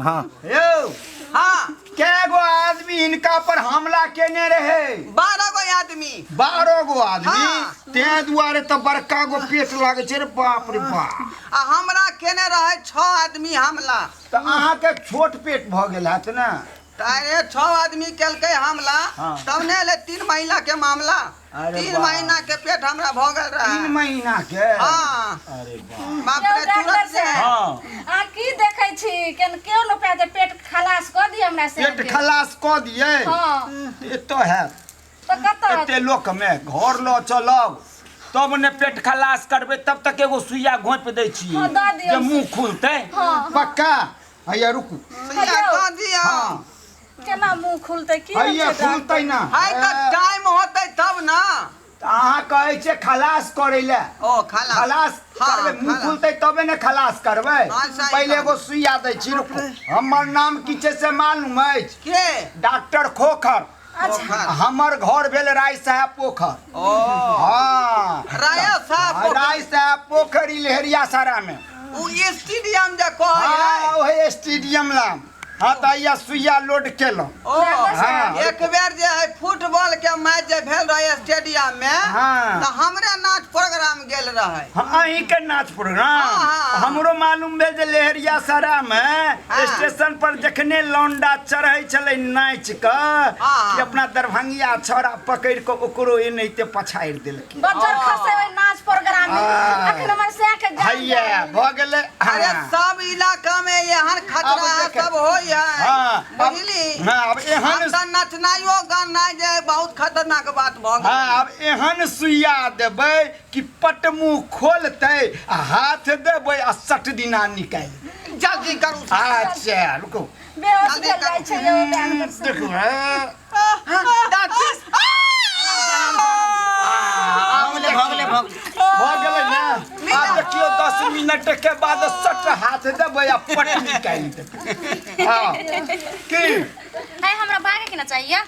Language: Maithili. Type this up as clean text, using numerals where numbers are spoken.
हाँ। यौ। हाँ। कै गो आदमी हिनका पर हमला केने रहे? 12 गो आदमी। 12 गो आदमी? हाँ। तें दुआरे तऽ बड़का गो पेट लागै छै रे बाप रे बाप। आ हमरा केने रहे 6 आदमी हमला। तऽ अहाँके छोट पेट भऽ गेल हैत ने? तऽ अरे 6 आदमी केलकै हमला। हाँ। तब ने एलै 3 महीना के मामला। अरे 3 बाप। महीना के पेट हमरा भऽ गेल रहे। 3 महीना के? हाँ। अरे बाप। बाप रे, यौ, डॉक्टर तुरंत जे साहब। हाँ। अहाँ की देखै छी? केन केओ लोक जे पेट खलास कऽ दिअ हमरा से? पेट खलास कऽ दियै? हाँ। एतऽ हैत। तऽ कतऽ? एते लोक में घर लऽ चलब तब ने पेट खलास करबै, तब तक एगो सुइया घोंपि दै छियै। हाँ, दऽ दियौ। जे मुँह खुलतै। हाँ। पक्का? हैया रुकू। सुइया दऽ दियौ। हाँ। केना मुँह खुलतै? की हैया होइ छै डॉक्टर? खुलतै ना। है तऽ टाइम होतै तब ना। तऽ अहाँ कहै छियै खलास करै लए। ओ खलास। खलास हाँ, करबै, मुँह खलास। खुलतै तबे ने खलास करबै। हाँ, सही पहिले कहलियै। एगो सुइया दै छी, रुकू। हमर नाम की छै से मालूम अछि? के? डॉक्टर खोखर। अच्छा। हमर घर भेल राय साहेब पोखर। ओ। हाँ। राय साहेब पोखर। राय साहेब पोखर ई लहेरिया सारा में। उ स्टेडियम जे कहै हाँ, है। ओहे स्टेडियम लाम। हाँ तऽ हैया सुइया लोड केलहुँ। ओ। हाँ। एक बेर जे है फुटबॉल के मैच जे भेल रहे स्टेडियम में, हाँ। तऽ हमरे नाच प्रोग्राम गेल रहे। हाँ, अहीं के नाच प्रोग्राम? हाँ, हाँ, हाँ। हमरो मालूम भेल जे लहेरिया सरा में हाँ। स्टेशन पर जखने लौंडा चढ़ै छलै नाचि कऽ हाँ। कि अपना दरभंगिया छौड़ा पकड़ि कऽ ओकरो एनाहिते पछाड़ि देलकै। बज्जर खसे ओहि नाच प्रोग्राम में। हाँ। अखन हमर सएह के जान हैया जाय। भऽ गेलै। अरे हाँ। सब इलाका में एहन खतरा अब देख- सब होय है। हाँ, अब- बुझली? हाँ, अब एहन हम तऽ नचनाइयो गानाइ जे बहुत खतरनाक बात भऽ गेल। हाँ, अब एहन सुइया देबै कि पट मुँह खोलतै आ हाथ देबै आ सट दिना निकालि। जल्दी करू। अच्छा रुकू। बेहोश जल्दी भेल करू। जाइ छै यौ डॉक्टर साहब। देखू, हाँ। भऽ गेलै, भऽ गेलै, भऽ गेलै। भऽ गेलै ने? आब देखियौ 10 मिनट के बाद सट हाथ देबै आ पट निकालि देबै। हाँ की है, हमरा भागे के ना चाहिए।